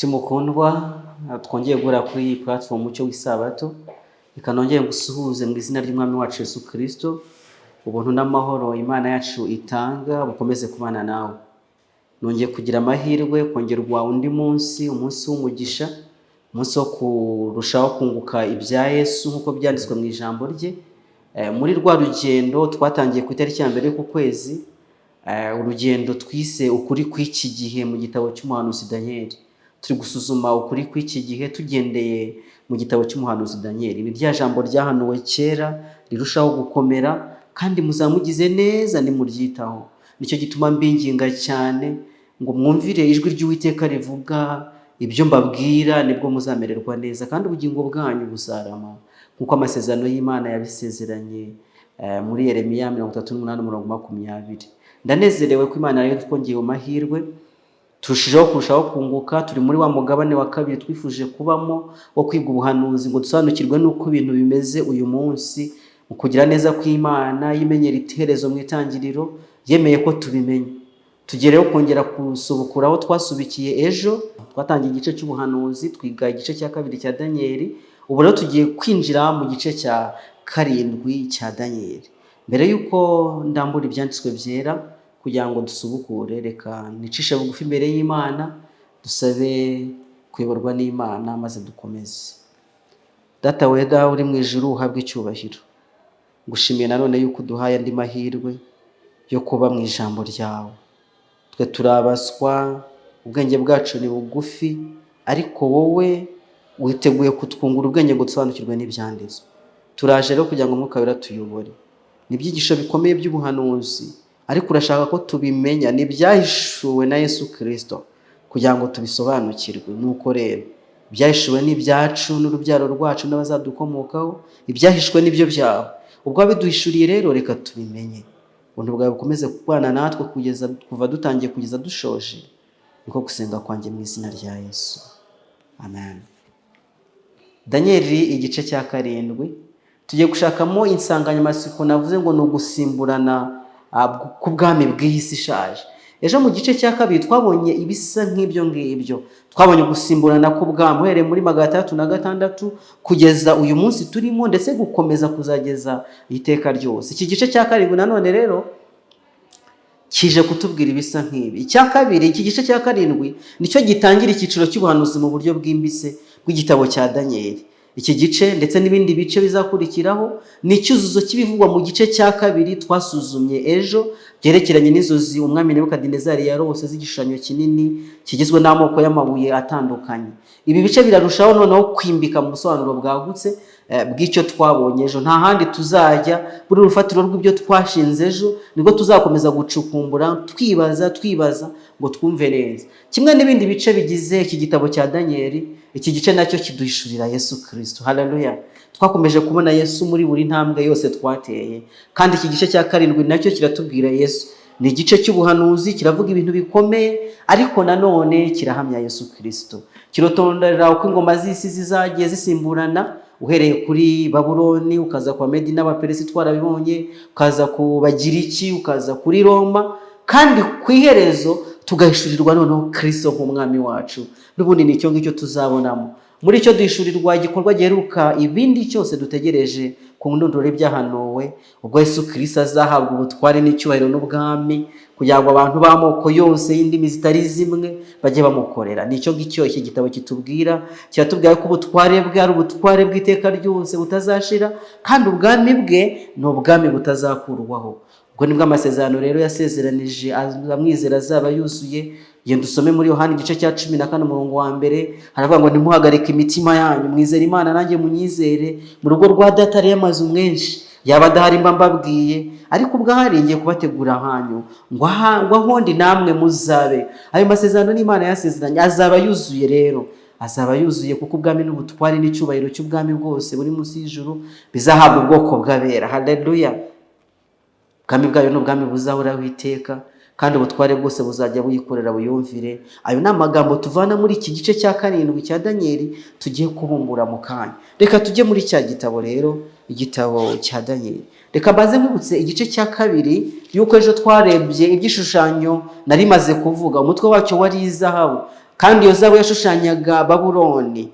Nshuti mukundwa, twongeye guhura kuri iyi platform Umucyo w'Isabato. Reka nongere ngusuhuze mu izina ry'Umwami wacu Yesu Kristo. Ubuntu n'amahoro Imana yacu itanga bukomeze kubana nawe. Nongeye kugira amahirwe kongerwa undi munsi, umunsi w'umugisha, umunsi wo kurushaho kunguka ibya Yesu nk'uko byanditswe mu ijambo rye. Muri rwa rugendo twatangiye ku itariki ya mbere y'uku kwezi, urugendo twise "Ukuri kw'iki gihe" mu gitabo cy'umuhanuzi Daniyeli. Turi gusuzuma ukuri kw'iki gihe tugendeye mu gitabo cy'umuhanuzi Daniyeli. Ni rya jambo ryahanuwe kera rirushaho gukomera, kandi muzamugize neza nimuryitaho. Nicyo gituma mbinginga cyane ngo mwumvire ijwi ry'Uwiteka rivuga ibyo mbabwira, nibwo muzamererwa neza kandi ubugingo bwanyu buzarama, nk'uko amasezerano y'Imana yabisezeranye muri Yeremiya 38 umurongo 20. Ndanezerewe ko Imana rero twongeye amahirwe, turushijeho kurushaho kunguka. Turi muri wa mugabane wa kabiri twifuje kubamo wo kwiga ubuhanuzi ngo dusobanukirwe n'uko ibintu bimeze uyu munsi. Mu kugira neza kw'Imana yimenyera iherezo mu itangiriro, yemeye ko tubimenya. Tugereho kongera gusubukura aho twasubikiye ejo. Twatangiye igice cy'ubuhanuzi, twiga igice cya kabiri cya Daniyeli. Ubu rero tugiye kwinjira mu gice cya karindwi cya Daniyeli. Mbere y'uko ndambura ibyanditswe byera kugira ngo dusubukure, reka nicishe bugufi imbere y'Imana, dusabe kuyoborwa n'Imana maze dukomeze. Data weda uri mu ijuru, uhabwe icyubahiro. Ngushimiye nanone yuko uduhaye andi mahirwe yo kuba mu ijambo ryawe. Twe turabaswa, ubwenge bwacu ni bugufi, ariko wowe witeguye kutwungura ubwenge ngo dusobanukirwe n'ibyanditswe. Turaje rero kugira ngo Umwuka Wera tuyobore. Ni ibyigisho bikomeye by'ubuhanuzi, ariko urashaka ko tubimenya, ni ibyahishuwe na Yesu Kirisito kugira ngo tubisobanukirwe. Nuko rero ibyahishuwe ni ibyacu n'urubyaro rwacu n'abazadukomokaho, ibyahishwe nibyo byawe. Ubwo wabiduhishuriye rero, reka tubimenye. Ubuntu bwawe bukomeze kubana natwe kugeza kuva dutangiye kugeza dushoje. Niko gusenga kwanjye mu izina rya Yesu, amen. Daniyeli igice cya karindwi, tugiye gushakamo insanganyamatsiko navuze ngo ni ugusimburana k'ubwami bw'iyi si ishaje. Ejo mu gice cya kabiri twabonye ibisa nk'ibyo ngibyo. Twabonye gusimburana k'ubwami uhereye muri 606 kugeza uyu munsi turimo, ndetse gukomeza kuzageza iteka ryose. Iki gice cya karindwi nanone rero kije kutubwira ibisa nk'ibi. Icya kabiri, iki gice cya karindwi nicyo gitangira icyiciro cy'ubuhanuzi mu buryo bwimbitse bw'igitabo cya Daniyeli. Iki gice ndetse n'ibindi bice bizakurikiraho ni icyuzuzo cy'ibivugwa mu gice cya kabiri twasuzumye ejo, byerekeranye n'inzozi umwami Nebukadinezari yarose z'igishushanyo kinini kigizwe n'amoko y'amabuye atandukanye. Ibi bice birarushaho noneho kwimbika mu busobanuro bwagutse bw'icyo twabonye ejo. Nta handi tuzajya, buri rufatiro rw'ibyo twashinze ejo nibwo tuzakomeza gucukumbura, twibaza, twibaza ngo twumve neza. Kimwe n'ibindi bice bigize iki gitabo cya Daniyeli, iki gice nacyo kiduhishurira Yesu Kirisito. Haleluya! Twakomeje kubona Yesu muri buri ntambwe yose twateye, kandi iki gice cya karindwi nacyo kiratubwira Yesu. Ni igice cy'ubuhanuzi, kiravuga ibintu bikomeye, ariko nanone kirahamya Yesu Kirisito. Kirotondera uko ingoma z'isi zizagiye zisimburana, uhereye kuri Babuloni, ukaza kwa Medi n'Abaperesi, twarabibonye, ukaza ku Bagiriki, ukaza kuri Roma, kandi ku iherezo tugahishurirwa noneho Kirisito nk'umwami wacu. N'ubundi ni icyo ngicyo tuzabonamo. Muri icyo duhishurirwa igikorwa giheruka ibindi cyose dutegereje ku ndunduro y'ibyahanuwe, ubwo Yesu Kirisito azahabwa ubutware n'icyubahiro n'ubwami, kugira ngo abantu b'amoko yose y'indimi zitari zimwe bajye bamukorera. Ni icyo ngicyo iki gitabo kitubwira. Kiratubwira ko ubutware bwe ari ubutware bw'iteka ryose butazashira, kandi ubwami bwe ni ubwami butazakurwaho. Ubwo nibwo amasezerano rero yasezeranije amwizera azaba yuzuye. Genda usome muri Yohani igice cya 14 umurongo wa mbere, haravuga ngo: "Ntimuhagarike imitima yanyu, mwizere Imana, nanjye munyizere. Mu rugo rwa Data hariyo amazu menshi, yaba adahari mba mbabwiye, ariko ubwo ahari ngiye kubategura ahanyu, ngo aho ndi namwe muzabe." Ayo masezerano n'Imana yasezeranye azaba yuzuye rero, azaba yuzuye, kuko ubwami n'ubutware n'icyubahiro cy'ubwami bwose buri munsi y'ijuru bizahabwa ubwoko bw'abera. Haleluya! Ubwami bwayo ni ubwami buzahoraho iteka, kandi ubutware bwose buzajya buyikorera buyumvire. Ayo ni amagambo tuvana muri iki gice cya karindwi cya Daniyeli tugiye kubumbura mu kanya. Reka tujye muri cya gitabo rero, igitabo cya Daniyeli. Reka mbanze nkwibutse igice cya kabiri, yuko ejo twarebye igishushanyo nari maze kuvuga, umutwe wacyo wari izahabu. Kandi iyo zahabu yashushanyaga Babuloni.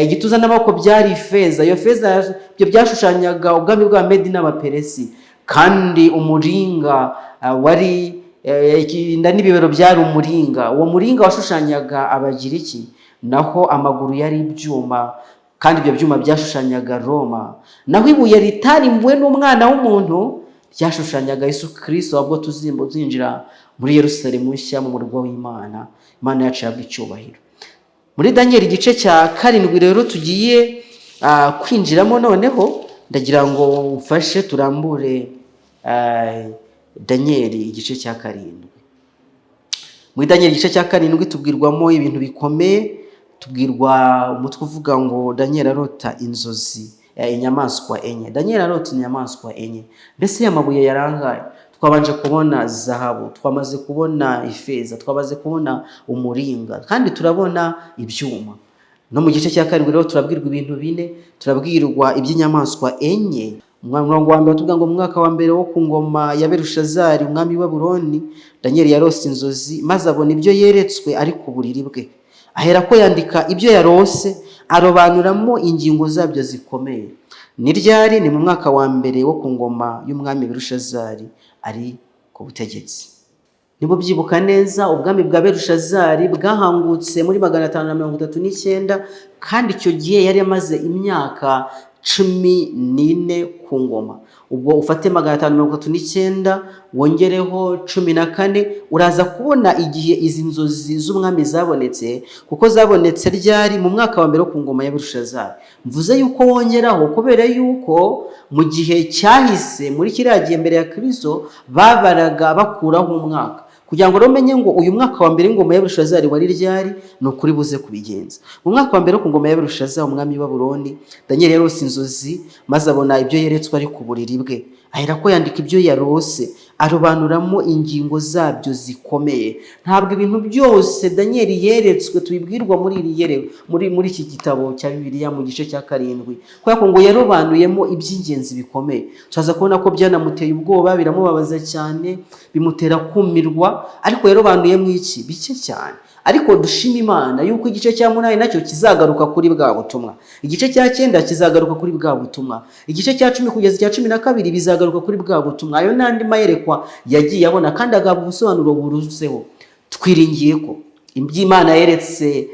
Igituza n'amaboko byari ifeza. Iyo feza, ibyo byashushanyaga ubwami bwa Medi n'Abaperesi. Kandi umuringa wari inda n'ibibero byari umuringa. Uwo muringa washushanyaga Abagiriki. Naho amaguru yari ibyuma, kandi ibyo byuma byashushanyaga Roma. Naho ibuye ritarimbuwe n'umwana w'umuntu ryashushanyaga Yesu Kirisito, ahubwo tuzimba tuzinjira muri Yerusalemu nshya, mu murwa w'Imana. Imana yacu yabwa icyubahiro. Muri Daniyeli igice cya 7 rero tugiye kwinjiramo noneho, ndagira ngo mfashe turambure Daniyeli igice cya 7. Muri Daniyeli igice cya 7 tubwirwamo ibintu bikomeye. Tubwirwa umutwe uvuga ngo "Daniyeli arota inzozi, inyamaswa enye". Daniyeli arota inyamaswa enye. Mbese aya mabuye yarangaye? Twabanje kubona zahabu, twamaze kubona ifeza, twamaze kubona umuringa, kandi turabona ibyuma. No mu gice cya 7 rero turabwirwa ibintu bine. Turabwirwa iby'inyamaswa enye. Umurongo wa mbere tuvuga ngo: "Mu mwaka wa mbere wo ku ngoma ya Berushazari, umwami w'i Babuloni, Daniyeli yarose inzozi, maze abona ibyo yeretswe ari ku buriri bwe. Aherako yandika ibyo yarose, arobanuramo ingingo zabyo zikomeye." Ni ryari? Ni mu mwaka wa mbere wo ku ngoma y'umwami Berushazari ari ku butegetsi. Niba ubyibuka neza, ubwami bwa Berushazari bwahangutse muri 539, kandi icyo gihe yari amaze imyaka 14 ku ngoma. Ubwo ufate 539 wongereho 14, uraza kubona igihe izi nzozi z'umwami zabonetse. Kuko zabonetse ryari? Mu mwaka wa mbere wo ku ngoma ya Berushazari. Mvuze yuko wongeraho kubera yuko mu gihe cyahise, muri kiriya gihe mbere ya Kristo, babaraga bakuraho umwaka. Kugira ngo rero umenye ngo uyu mwaka wa mbere w'ingoma ya Berushazari wari ryari, ni ukuri buze kubigenza. Mu mwaka wa mbere wo ku ngoma ya Berushazari, umwami w'i Babuloni, Daniyeli yarose inzozi, maze abona ibyo yeretswe ari ku buriri bwe. Aherako yandika ibyo yarose, arobanuramo ingingo zabyo zikomeye. Ntabwo ibintu byose Daniyeli yeretswe tubibwirwa muri iri yere muri iki gitabo cya Bibiliya mu gice cya 7, kubera ko ngo yarobanuyemo iby'ingenzi bikomeye. Turaza kubona ko byanamuteye ubwoba, biramubabaza cyane, bimutera kumirwa, ariko yarobanuyemo iki? Bike cyane. Ariko dushima Imana yuko igice cya 8 nacyo kizagaruka kuri bwa butumwa, igice cya 9 kizagaruka kuri bwa butumwa, igice cya 10 kugeza icya 12 bizagaruka kuri bwa butumwa. Ayo n'andi mayerekwa yagiye abona kandi agahabwa ubusobanuro buruseho. Twiringiye ko iby'Imana yeretse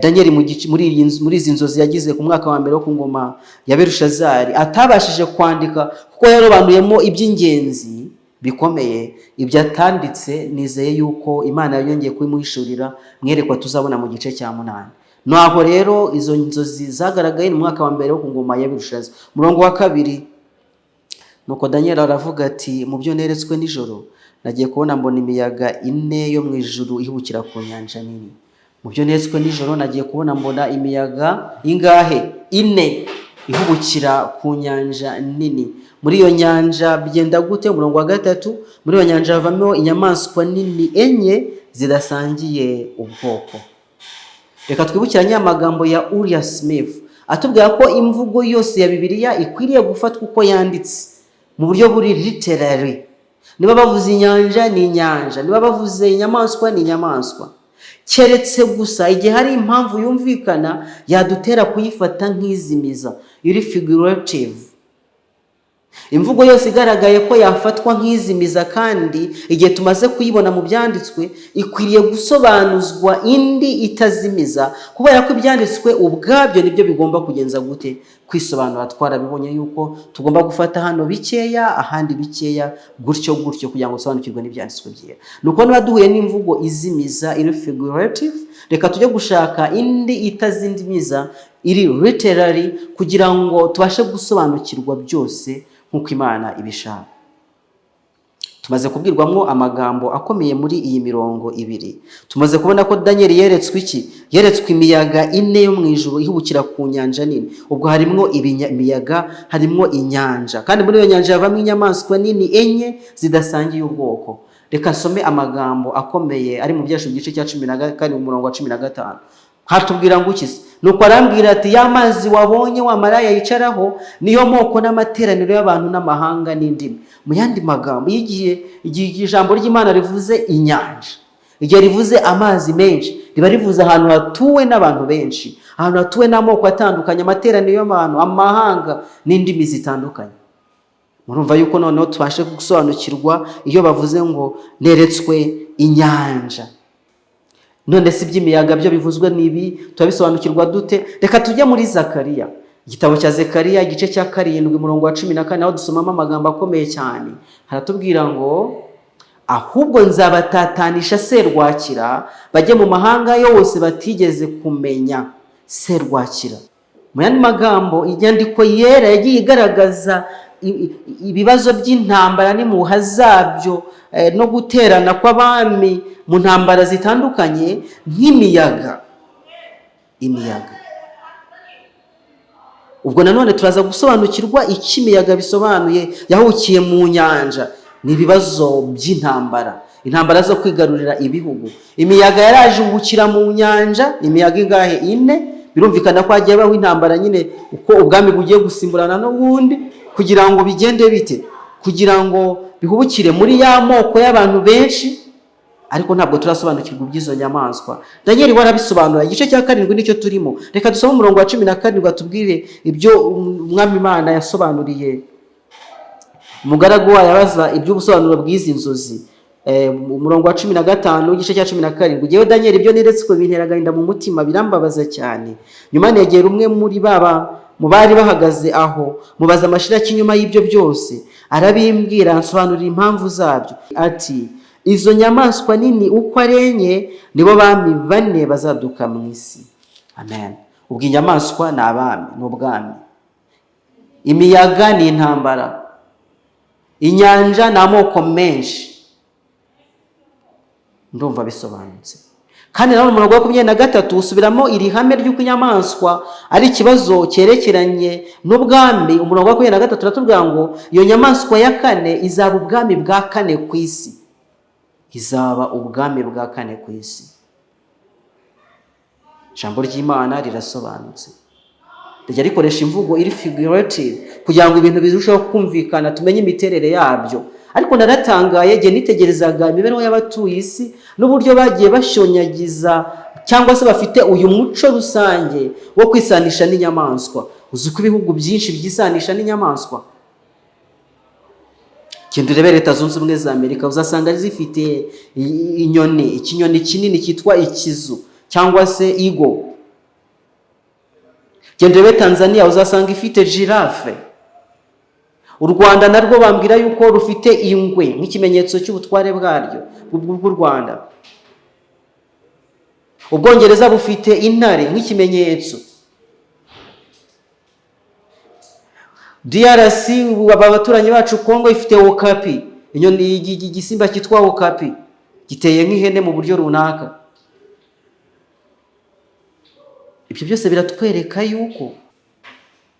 Daniel muri izi nzozi yagize ku mwaka wa mbere wo ku ngoma ya Berushazari atabashije kwandika kuko yarobanuyemo iby'ingenzi bikomeye, ibyo atanditse nizeye yuko Imana yongeye kubimuhishurira mwerekwa tuzabona mu gice cya 8. Naho rero izo nzozi zagaragaye mu mwaka wa mbere wo ku ngoma ya Berushazari. Umurongo wa 2: "Nuko Daniel aravuga ati: 'Mu byo neretswe nijoro, nagiye kubona mbona imiyaga ine yo mu ijuru ihubukira ku nyanja nini.'" Mu byo neretswe nijoro, nagiye kubona mbona imiyaga ingahe? Ine ihubukira ku nyanja nini. Muri iyo nyanja bigenda gute? Umurongo wa 3: "Muri iyo nyanja havamo inyamaswa nini enye zidasangiye ubwoko." Reka twibukiranye amagambo ya Uriah Smith atubwira ko imvugo yose ya Bibiliya ikwiriye gufatwa uko yanditse mu buryo buri literary. Niba bavuze inyanja, ni inyanja; niba bavuze inyamaswa, ni inyamaswa, keretse gusa igihe hari impamvu yumvikana yadutera kuyifata nk'izimiza, iri figurative. Imvugo yose igaragaye ko yafatwa nk'izimiza kandi igihe tumaze kuyibona mu byanditswe, ikwiriye gusobanuzwa indi itazimiza, kubera ko ibyanditswe ubwabyo nibyo bigomba kugenza gute? Kwisobanura. Twarabibonye yuko tugomba gufata hano bikeya, ahandi bikeya, gutyo gutyo, kugira ngo dusobanukirwe n'ibyanditswe byera. Ni uko niba duhuye n'imvugo izimiza, iri figurative, reka tujye gushaka indi itazimiza, iri literary, kugira ngo tubashe gusobanukirwa byose nk'uko Imana ibishaka. Tumaze kubwirwamo amagambo akomeye muri iyi mirongo ibiri. Tumaze kubona ko Daniel yeretswe iki? Yeretswe imiyaga ine yo mu ijuru ihubukira ku nyanja nini. Ubwo harimwo imiyaga, harimwo inyanja, kandi muri iyo nyanja havamo inyamaswa nini enye zidasangiye ubwoko. Reka nsome amagambo akomeye ari mu Byashu igice cya 14, umurongo wa 15. Hatubwira ngo ukize: "Nuko arambwira ati: 'Ya mazi wabonye wa maraya yicaraho niyo moko n'amateraniro y'abantu n'amahanga n'indimi.'" Mu yandi magambo, iyo igihe ijambo ry'Imana rivuze inyanja Igihe rivuze amazi menshi, riba rivuze ahantu hatuwe n'abantu benshi, ahantu hatuwe n'amoko atandukanye, amateraniro y'abantu, amahanga n'indimi zitandukanye. Murumva yuko noneho tubashe gusobanukirwa iyo bavuze ngo neretswe inyanja. None si iby'imiyaga byo bivuzwe n'ibi turabisobanukirwa dute? Reka tujye muri Zakariya, igitabo cya Zekariya, igice cya 7, umurongo wa 14, aho dusomamo amagambo akomeye cyane. Haratubwira ngo: "Ahubwo nzabatatanisha serwakira, bajye mu mahanga yose batigeze kumenya." Serwakira, mu yandi magambo, inyandiko yera yagiye igaragaza ibibazo by'intambara n'impuha zabyo, no guterana kw'abami mu ntambara zitandukanye nk'imiyaga. Imiyaga, ubwo nanone turaza gusobanukirwa icyo imiyaga bisobanuye yahukiye mu nyanja. Ni ibibazo by'intambara, intambara zo kwigarurira ibihugu. Imiyaga yaraje ihubukira mu nyanja. Imiyaga ingahe? Ine. Birumvikana ko hagiye habaho intambara nyine, uko ubwami bugiye gusimburana n'ubundi, kugira ngo bigende bite? Kugira ngo bihubukire muri ya moko y'abantu benshi. Ariko ntabwo turasobanukirwa iby'izo nyamaswa. Daniel we arabisobanura. Igice cya 7 nicyo turimo. Reka dusome umurongo wa 17, atubwire ibyo Umwami Imana yasobanuriye umugaragu wayo abaza iby'ubusobanuro bw'izi nzozi. Umurongo wa 15 igice cya 17: "Jyewe Daniel, ibyo neretswe bintera agahinda mu mutima, birambabaza cyane. Nyuma negera umwe muri baba mu bari bahagaze aho, mubaza amashira y'inyuma y'ibyo byose. Arabimbwira, ansobanurira impamvu zabyo, ati: 'Izo nyamaswa nini uko ari enye nibo bami bane bazaduka mu isi.'" Amen. Ubwo inyamaswa ni abami, ni ubwami. Imiyaga ni intambara. Inyanja ni amoko menshi. Ndumva bisobanutse. Kandi nanone umurongo wa 23 usubiramo iri hame ry'uko inyamaswa ari ikibazo cyerekeranye n'ubwami. Umurongo wa 23 uratubwira ngo iyo nyamaswa ya kane izaba ubwami bwa kane ku isi. Izaba ubwami bwa kane ku isi. Ijambo ry'Imana rirasobanutse, rijya rikoresha imvugo iri figurative kugira ngo ibintu birusheho kumvikana, tumenye imiterere yabyo. Ariko naratangaye igihe nitegerezaga imibereho y'abatuye isi n'uburyo bagiye bashonyagiza, cyangwa se bafite uyu muco rusange wo kwisanisha n'inyamaswa. Uzi ko ibihugu byinshi byisanisha n'inyamaswa? Genda urebe Leta Zunze Ubumwe za Amerika, uzasanga zifite inyoni, ikinyoni kinini cyitwa ikizu cyangwa se eagle. Genda urebe Tanzania, uzasanga ifite giraffe. U Rwanda narwo bambwira yuko rufite ingwe nk'ikimenyetso cy'ubutware bwaryo, bw'u Rwanda. Ubwongereza bufite intare nk'ikimenyetso. DRC, aba baturanyi bacu, Kongo ifite okapi, inyoni, igisimba cyitwa okapi giteye nk'ihene mu buryo runaka. Ibyo byose biratwereka yuko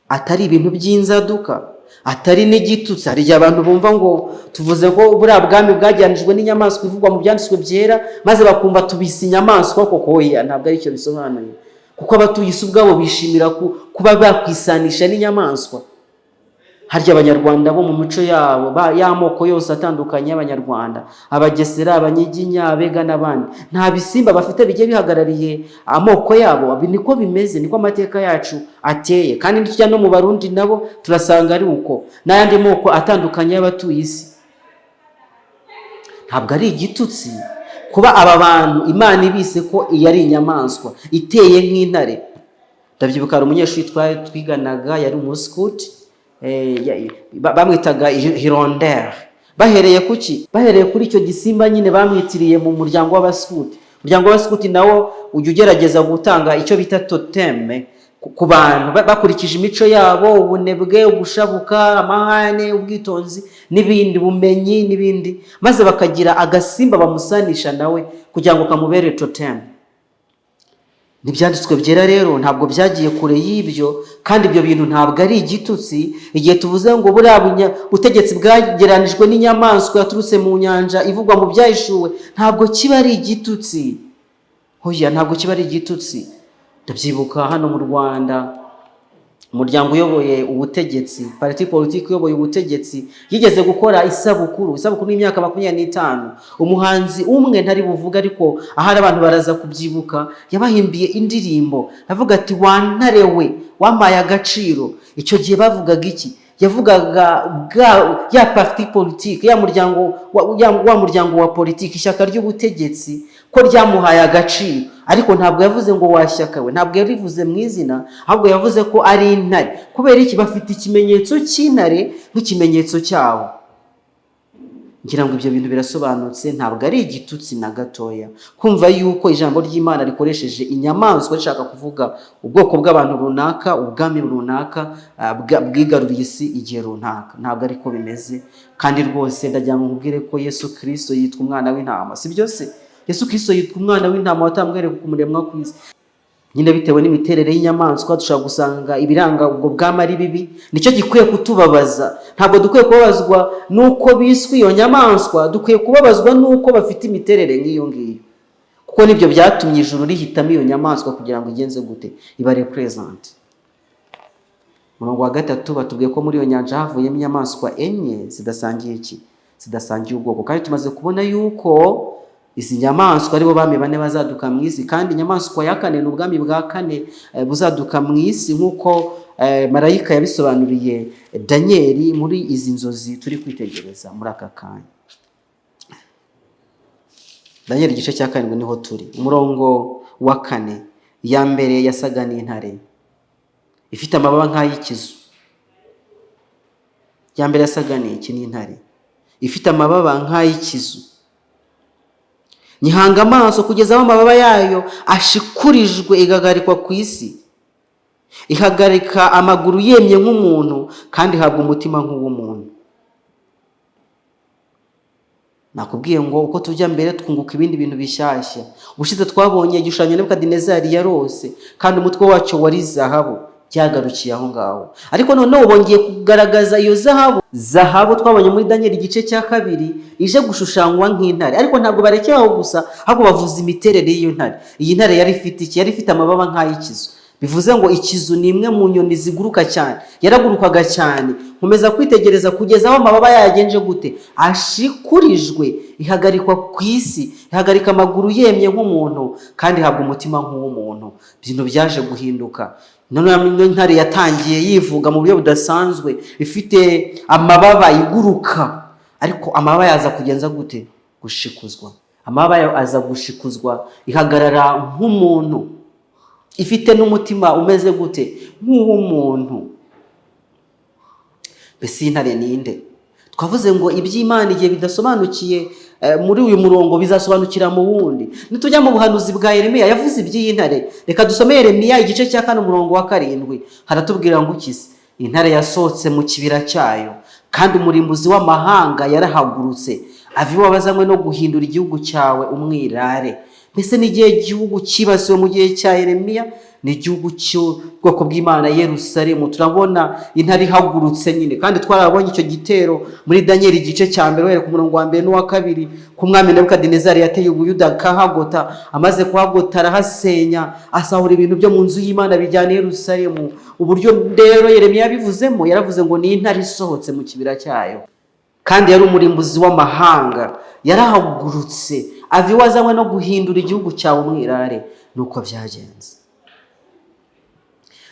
atari ibintu by'inzaduka, atari n'igitutsi. Hari igihe abantu bumva ngo tuvuze ko buriya bwami bwajyanijwe n'inyamaswa ivugwa mu byanditswe byera, maze bakumva tubise inyamaswa koko. Oya, ntabwo ari icyo bisobanuye, kuko abatuye isi ubwabo bishimira kuba bakwisanisha n'inyamaswa. Harya Abanyarwanda bo mu mico yabo, y'amoko yose atandukanye y'Abanyarwanda, Abagesera, Abanyiginya, Abega n'abandi, nta bisimba bafite bigiye bihagarariye amoko yabo? Niko bimeze, niko amateka yacu ateye. Kandi nitujya no mu Barundi nabo turasanga ari uko, n'ayandi moko atandukanye y'abatuye isi. Ntabwo ari igitutsi kuba aba bantu Imana ibise ko iyi ari inyamaswa iteye nk'intare. Ndabyibuka, hari umunyeshuri twari twiganaga, yari umusikuti, bamwitaga Hirondelle. Bahereye kuki? Bahereye kuri icyo gisimba nyine bamwitiriye mu muryango w'abasikuti. Umuryango w'abasikuti nawo ujya ugerageza gutanga icyo bita toteme ku bantu, bakurikije imico yabo: ubunebwe, ugushabuka, amahane, ubwitonzi n'ibindi, bumenyi n'ibindi, maze bakagira agasimba bamusanisha nawe kugira ngo kamubere toteme. N'ibyanditswe byera rero ntabwo byagiye kure y'ibyo, kandi ibyo bintu ntabwo ari igitutsi. Igihe tuvuze ngo buriya butegetsi bwagereranijwe n'inyamaswa yaturutse mu nyanja ivugwa mu Byahishuwe, ntabwo kiba ari igitutsi. Hoya, ntabwo kiba ari igitutsi. Ndabyibuka hano mu Rwanda Umuryango uyoboye ubutegetsi, parti politique iyoboye ubutegetsi, yigeze gukora isabukuru y'imyaka 25. Umuhanzi umwe ntari buvuga, ariko ahari abantu baraza kubyibuka, yabahimbiye indirimbo avuga ati: "Wa ntare we, wampaye agaciro." Icyo gihe bavugaga iki? Yavugaga bwa ya parti politique, ya muryango wa muryango wa politiki, ishyaka ry'ubutegetsi, ko ryamuhaye agaciro. Ariko ntabwo yavuze ngo "washyaka we", ntabwo yarivuze mu izina, ahubwo yavuze ko ari intare. Kubera iki? Bafite ikimenyetso cy'intare nk'ikimenyetso cyabo. Ngira ngo ibyo bintu birasobanutse. Ntabwo ari igitutsi na gatoya kumva yuko ijambo ry'Imana rikoresheje inyamaswa rishaka kuvuga ubwoko bw'abantu runaka, ubwami runaka bwigaruriye isi igihe runaka. Ntabwo ariko bimeze. Kandi rwose ndagira ngo nkubwire ko Yesu Kirisito yitwa umwana w'intama, si byo se? Yesu Kirisito yitwa umwana w'intama watambwe ku muremwa ku isi. Nyine bitewe n'imiterere y'inyamaswa, dushobora gusanga ibiranga ubwo bwami ari bibi. Nicyo gikwiye kutubabaza. Ntabwo dukwiye kubabazwa n'uko biswe iyo nyamaswa, dukwiye kubabazwa n'uko bafite imiterere nk'iyo ngiyo, kuko nibyo byatumye ijuru rihitamo iyo nyamaswa kugira ngo igenze gute? Iba représente. Umurongo wa 3 batubwiye ko muri iyo nyanja havuyemo inyamaswa enye zidasangiye iki? Zidasangiye ubwoko. Kandi tumaze kubona yuko izi nyamaswa aribo bami bane bazaduka mu isi, kandi inyamaswa ya kane ni ubwami bwa kane buzaduka mu isi, nk'uko marayika yabisobanuriye Daniyeli muri izi nzozi turi kwitegereza muri aka kanya. Daniyeli igice cya 7 niho turi, umurongo wa 4. Iya mbere yasaga n'intare, ifite amababa nk'ay'ikizu. Iya mbere yasaga n'iki? N'intare ifite amababa nk'ay'ikizu. Nyihanga amaso kugeza aho amababa yayo ashikurijwe, igahagarikwa ku isi, ihagarika amaguru yemye nk'umuntu, kandi ihabwa umutima nk'uw'umuntu. Nakubwiye ngo uko tujya mbere twunguka ibindi bintu bishyashya. Ubushize twabonye igishushanyo Nebukadinezari yarose, kandi umutwe wacyo wari zahabu. Byagarukiye aho ngaho, ariko noneho bongeye kugaragaza iyo zahabu twabonye muri Daniel igice cya 2, ije gushushanywa nk'intare. Ariko ntabwo barekeye aho gusa, ahubwo bavuze imiterere y'iyo ntare. Iyi ntare yari ifite iki? Yari ifite amababa nk'ay'ikizu. Bivuze ngo ikizu ni imwe mu nyoni ziguruka cyane, yaragurukaga cyane. Nkomeza kwitegereza kugeza aho amababa yayo agenje gute? Ashikurijwe, ihagarikwa ku isi, ihagarika amaguru yemye nk'umuntu, kandi ihabwa umutima nk'uw'umuntu. Ibintu byaje guhinduka. Noneho intare yatangiye yivuga mu buryo budasanzwe, ifite amababa, iguruka, ariko amababa yaza kugenza gute? Gushikuzwa. Amababa yayo aza gushikuzwa, ihagarara nk'umuntu, ifite n'umutima umeze gute? Nk'uw'umuntu. Mbese iyi ntare ni nde? Twavuze ngo iby'Imana igihe bidasobanukiye muri uyu murongo, bizasobanukira mu wundi. Nitujya mu buhanuzi bwa Yeremiya, yavuze iby'iyi ntare. Reka dusome Yeremiya igice cya 4, umurongo wa 7. Haratubwira ngo ukize: "Intare yasohotse mu kibira cyayo, kandi umurimbuzi w'amahanga yarahagurutse, ava iwe azanywe no guhindura igihugu cyawe umwirare." Mbese n'igihe igihugu cyibasiwe mu gihe cya Yeremiya ni igihugu cy'ubwoko bw'Imana, Yerusalemu. Turabona intare ihagurutse nyine, kandi twarabonye icyo gitero muri Daniyeli igice cya 1, uhereye ku murongo wa 1 n'uwa 2, ku mwami Nebukadinezari yateye Ubuyuda akahagota. Amaze kuhagota arahasenya, asahura ibintu byo mu nzu y'Imana, bijyana i Yerusalemu. Uburyo rero Yeremiya yabivuzemo, yaravuze ngo ni intare isohotse mu kibira cyayo, kandi yari umurimbuzi w'amahanga, yarahagurutse ava iwe azanywe no guhindura igihugu cyawe umwirare. Nuko byagenze.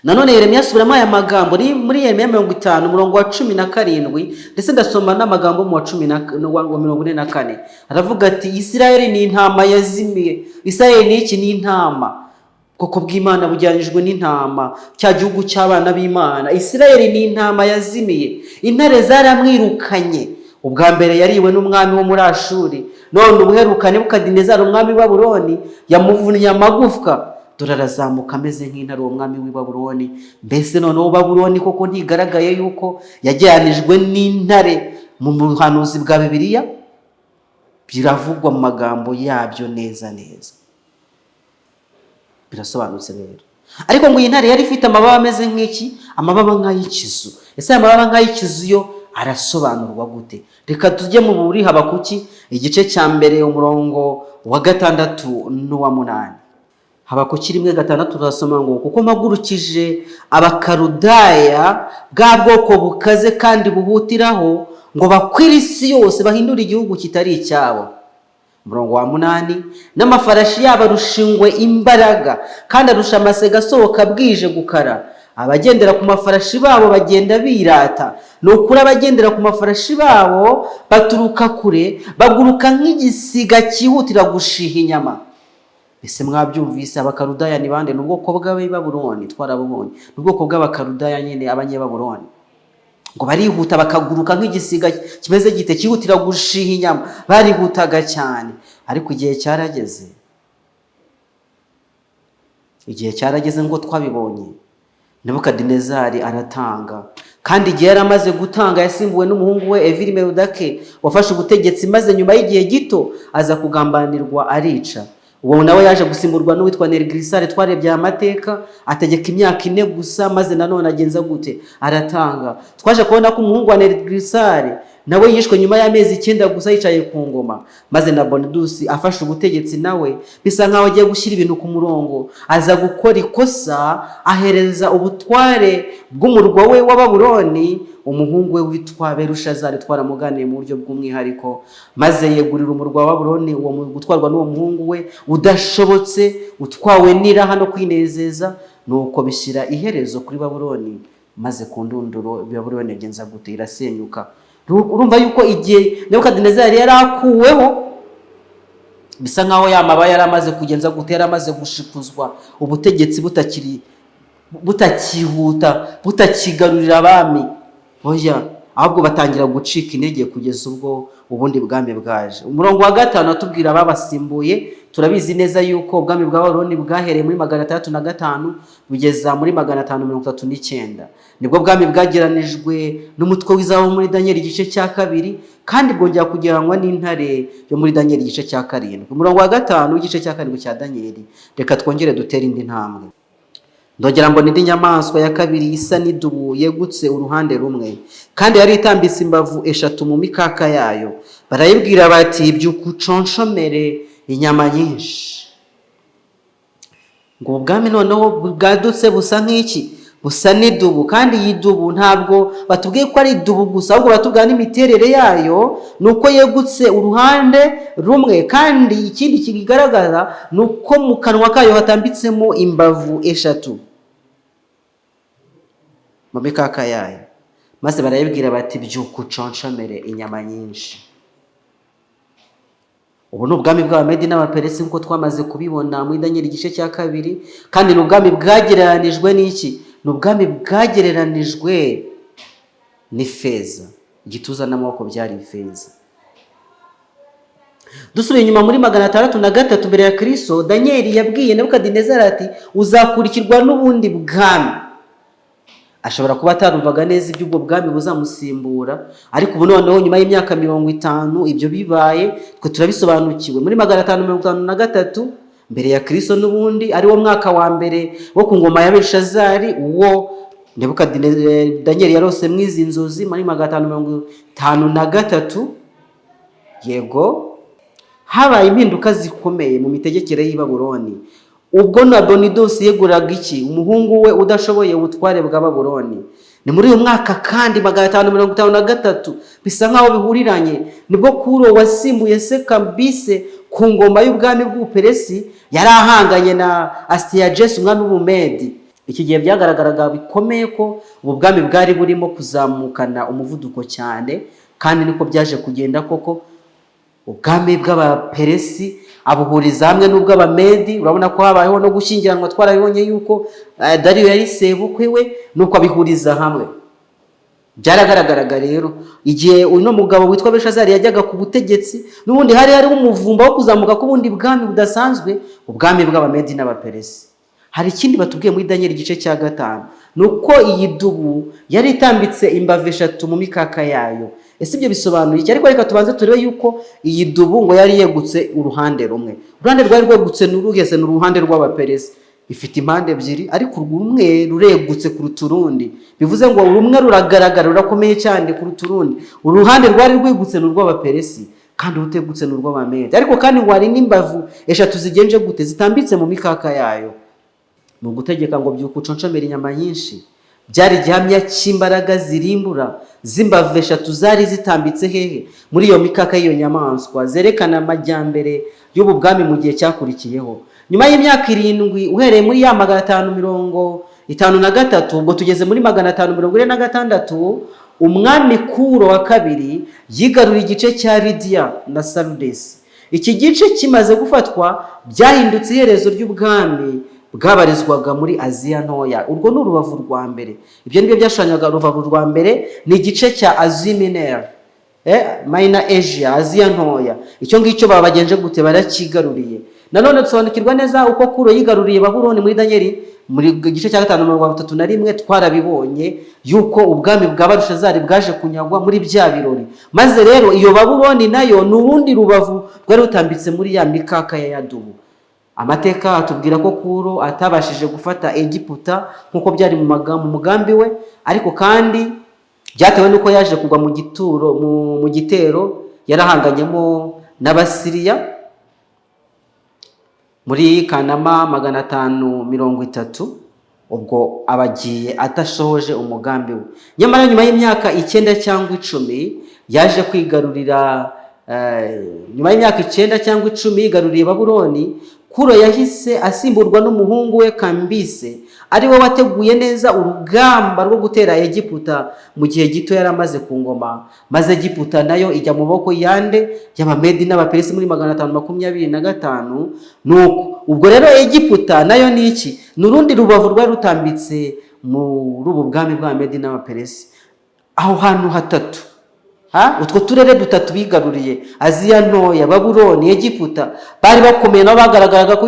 Nanone Yeremiya asubiramo aya magambo ni muri Yeremiya 50, umurongo wa 17, ndetse ndasoma n'amagambo mu wa cumi na wa 44. Aravuga ati: "Isirayeli ni intama yazimiye." Isirayeli ni iki? Ni intama. Ubwoko bw'Imana bujyanijwe n'intama, cya gihugu cy'abana b'Imana. "Isirayeli ni intama yazimiye, intare zaramwirukanye. Ubwa mbere yariwe n'umwami wo muri Ashuri, none ubuheruka Nebukadinezari umwami w'i Babuloni yamuvunnye amagufwa. Dore arazamuka ameze nk'intare, uwo mwami w'i Babuloni." Mbese noneho Babuloni koko ntigaragaye yuko yajyanijwe n'intare mu buhanuzi bwa Bibiliya? Biravugwa mu magambo yabyo neza neza, birasobanutse rero. Ariko ngo iyi ntare yari ifite amababa ameze nk'iki? Amababa nk'ay'ikizu. Ese aya mababa nk'ay'ikizu yo arasobanurwa gute? Reka tujye mu buri Habakuki igice cya 1, umurongo wa 6 n'uwa 8. Habakuki 1:6 turasoma ngo: "Kuko mpagurukije Abakarudaya, bwa bwoko bukaze kandi buhutiraho, ngo bakwire isi yose, bahindure igihugu kitari icyabo." Umurongo wa 8: "N'amafarashi yabo arusha ingwe imbaraga, kandi arusha amasega asohoka bwije gukara. Abagendera ku mafarashi babo bagenda birata. Ni ukuri, abagendera ku mafarashi babo baturuka kure, baguruka nk'igisiga cyihutira gushiha inyama." Ese mwabyumvise? Abakarudaya ni bande? Ni ubwoko bw'Ababuloni, twarabubonye. Ni ubwoko bw'Abakarudaya nyine, Abanyababuloni. Ngo barihuta, bakaguruka nk'igisiga kimeze gite? Cyihutira gushiha inyama. Barihutaga cyane, ariko igihe cyarageze, igihe cyarageze ngo twabibonye, Nebukadinezari aratanga. Kandi igihe yari amaze gutanga, yasimbuwe n'umuhungu we Evili Merodake, wafashe ubutegetsi, maze nyuma y'igihe gito aza kugambanirwa, arica. Uwo nawe yaje gusimburwa n'uwitwa Nerigirisare. Twarebye aya mateka. Ategeka imyaka 4 gusa, maze nanone agenza gute? Aratanga. Twaje kubona ko umuhungu wa Nerigirisare nawe yishwe nyuma y'amezi 9 gusa yicaye ku ngoma. Maze na Bonedusi afashe ubutegetsi, nawe bisa nkaho agiye gushyira ibintu ku murongo, aza gukora ikosa, ahereza ubutware bw'umurwa we wa Babuloni umuhungu we witwa Berushazari. Twaramuganiye mu buryo bw'umwihariko. Maze yegurira umurwa wa Babuloni uwo gutwarwa n'uwo muhungu we udashobotse, utwawe n'iraha no kwinezeza. Nuko bishyira iherezo kuri Babuloni, maze ku ndunduro Babuloni yagenza gute? Irasenyuka. Urumva yuko igihe Nebukadinezari yari akuweho, bisa nkaho ya mababa yari amaze kugenza gute? Yari amaze gushikuzwa, ubutegetsi butakiri, butakihuta, butakigarurira abami. Oya, ahubwo batangira gucika intege kugeza ubwo ubundi bwami bwaje. Umurongo wa 5 atubwira ababasimbuye. Turabizi neza yuko ubwami bwa Babuloni bwahereye muri 605 bugeza muri 539. Nibwo bwami bwageranijwe n'umutwe w'izahabu muri Daniel igice cya 2, kandi bwongera kugereranywa n'intare yo muri Daniel igice cya 7. Umurongo wa 5 w'igice cya 7 cya Daniel, reka twongere dutere indi ntambwe. Ndongera mbona indi nyamaswa ya kabiri isa n'idubu, yegutse uruhande rumwe, kandi yari itambitse imbavu eshatu mu mikaka yayo. Barayibwira bati: "Byuka uconshomere inyama nyinshi." Ngo ubwami noneho bwadutse busa nk'iki? Busa n'idubu. Kandi iyi dubu ntabwo batubwiye ko ari idubu gusa, ahubwo batubwira n'imiterere yayo, ni uko yegutse uruhande rumwe, kandi ikindi kigaragaza ni uko mu kanwa kayo hatambitsemo imbavu eshatu mu mikaka yayo. Maze barayibwira bati: "Byuka uconshomere inyama nyinshi." Ubu ni ubwami bw'Abamedi n'Abaperesi, nk'uko twamaze kubibona muri Daniel igice cya 2. Kandi ni ubwami bwagereranijwe n'iki? Ni ubwami bwagereranijwe n'ifeza. Igituza n'amaboko byari ifeza. Dusubiye inyuma muri 603 mbere ya Kristo, Daniel yabwiye Nebukadinezari ati: "Uzakurikirwa n'ubundi bwami." Ashobora kuba atarumvaga neza iby'ubwo bwami buzamusimbura, ariko ubu noneho nyuma y'imyaka 50 ibyo bibaye, twe turabisobanukiwe. Muri 553 mbere ya Kristo, n'ubundi ari wo mwaka wa mbere wo ku ngoma ya Beshazari, uwo Daniel yarose mu izi nzozi, muri 553, yego, habaye impinduka zikomeye mu mitegekere y'i Babuloni, ubwo Nabonidosi yeguraga iki? Umuhungu we udashoboye ubutware bwa Babuloni. Ni muri uyu mwaka kandi, 553, bisa nkaho bihuriranye, nibwo Kuro wasimbuye se Kambise ku ngoma y'ubwami bw'Ubuperesi yari ahanganye na Asitiyagesi, umwami w'Ubumedi. Iki gihe byagaragaraga bikomeye ko ubu bwami bwari burimo kuzamukana umuvuduko cyane, kandi niko byaje kugenda koko. Ubwami bw'Abaperesi abuhuriza hamwe n'ubw'Abamedi. Urabona ko habayeho no gushyingiranwa, twarabibonye yuko Dariyo yari sebukwe we, nuko abihuriza hamwe. Byaragaragaraga rero, igihe uno mugabo witwa Beshazari yajyaga ku butegetsi, n'ubundi hari hariho umuvumba wo kuzamuka k'ubundi bwami budasanzwe, ubwami bw'Abamedi n'Abaperesi. Hari ikindi batubwiye muri Daniel igice cya 5, ni uko iyi dubu yari itambitse imbavu eshatu mu mikaka yayo. Ese ibyo bisobanuye iki? Ariko reka tubanze turebe yuko iyi dubu ngo yari yegutse uruhande rumwe. Uruhande rwari rwegutse ni uruhe se? Ni uruhande rw'Abaperesi. Ifite impande ebyiri, ariko rumwe ruregutse kuruta urundi, bivuze ngo rumwe ruragaragara, rurakomeye cyane kuruta urundi. Uruhande rwari rwegutse ni urw'Abaperesi. Kandi urutegutse ni urw'Abamedi. Ariko kandi ngo hari n'imbavu eshatu zigenje gute? Zitambitse mu mikaka yayo. Mu gutegeka ngo "Byuka uconcomere inyama nyinshi", byari igihamya cy'imbaraga zirimbura z'imbavu eshatu zari zitambitse hehe? Muri iyo mikaka y'iyo nyamaswa, zerekana amajyambere y'ubu bwami mu gihe cyakurikiyeho. Nyuma y'imyaka 7, uhereye muri ya 553, ubwo tugeze muri 546, umwami Kuro wa kabiri yigaruriye igice cya Lidiya na Sarudesi. Iki gice kimaze gufatwa, byahindutse iherezo ry'ubwami bwabarizwaga muri Aziya Ntoya. Urwo ni urubavu rwa mbere. Ibyo nibyo byashushanyaga urubavu rwa mbere, ni igice cya Asie Mineure, Minor Asia, Aziya Ntoya. Icyo ngicyo babagenje gute? Barakigaruriye. Nanone dusobanukirwa neza uko Kuro yigaruriye Babuloni muri Daniel, muri igice cya 5, 31. Twarabibonye yuko ubwami bwa Barushazari bwaje kunyagwa muri bya birori. Maze rero iyo Babuloni nayo ni urundi rubavu rwari rutambitse muri ya mikaka ya yadubu. Amateka atubwira ko Kuro atabashije gufata Egiputa nk'uko byari mu mugambi we, ariko kandi byatewe n'uko yaje kugwa mu gituro mu gitero yarahanganyemo n'Abasiriya muri Kanama 530. Ubwo abagiye adashohoje umugambi we. Nyamara nyuma y'imyaka 9 cyangwa 10 yaje kwigarurira, nyuma y'imyaka 9 cyangwa 10 yigaruriye Babuloni, Kuro yahise asimburwa n'umuhungu we Kambise, ari we wateguye neza urugamba rwo gutera Egiputa mu gihe gito yari amaze ku ngoma. Maze Egiputa nayo ijya mu maboko yande? Y'Abamedi n'Abaperesi muri 525. Nuko ubwo rero Egiputa nayo ni iki? Ni urundi rubavu rwari rutambitse muri ubu bwami bw'Abamedi n'Abaperesi. Aho hantu hatatu, ha? Utwo turere dutatu bigaruriye, Aziya Ntoya, Babuloni, Egiputa, bari bakomeye, nabo bagaragaraga ko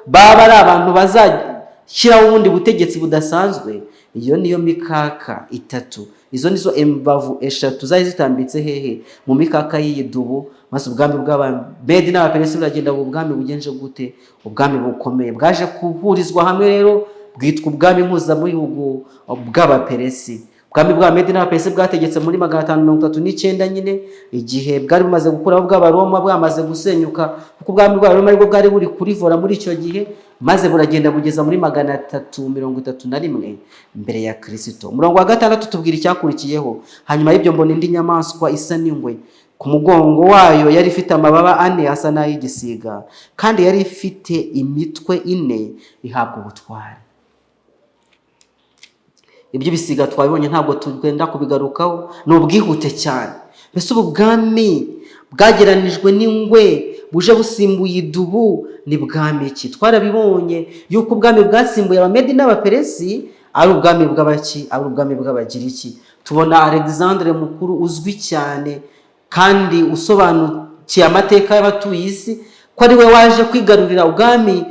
baba ari abantu bazashyiraho ubundi butegetsi budasanzwe. Iyo niyo mikaka itatu, izo nizo imbavu eshatu zari zitambitse hehe? Mu mikaka y'iyi dubu. Maze ubwami bw'Abamedi n'Abaperesi buragenda, ubu bwami bugenje gute? Ubwami bukomeye bwaje guhurizwa hamwe rero, bwitwa ubwami mpuzabihugu bw'Abaperesi. Ubwami bwa Medi n'Abaperesi bwategetse muri 539 nyine, igihe bwari bumaze gukuraho bw'Abaroma bwamaze gusenyuka, kuko ubwami bw'Abaroma aribwo bwari buri kurivora muri icyo gihe. Maze buragenda bugeza muri 331 mbere ya Kirisito. Umurongo wa 6 tubwira icyakurikiyeho: "Hanyuma y'ibyo mbona indi nyamaswa isa n'ingwe. Ku mugongo wayo yari ifite amababa ane asa n'ay'igisiga, kandi yari ifite imitwe ine, ihabwa ubutware." Iby'ibisiga twabibonye, ntabwo tugenda kubigarukaho, ni ubwihute cyane. Mbese ubu bwami bwageranijwe n'ingwe buje busimbuye idubu ni bwami ki? Twarabibonye yuko ubwami bwasimbuye Abamedi n'Abaperesi ari ubwami bw'abaki? Ari ubwami bw'Abagiriki. Tubona Alexandre Mukuru, uzwi cyane kandi usobanukiye amateka y'abatuye isi, ko ari we waje kwigarurira ubwami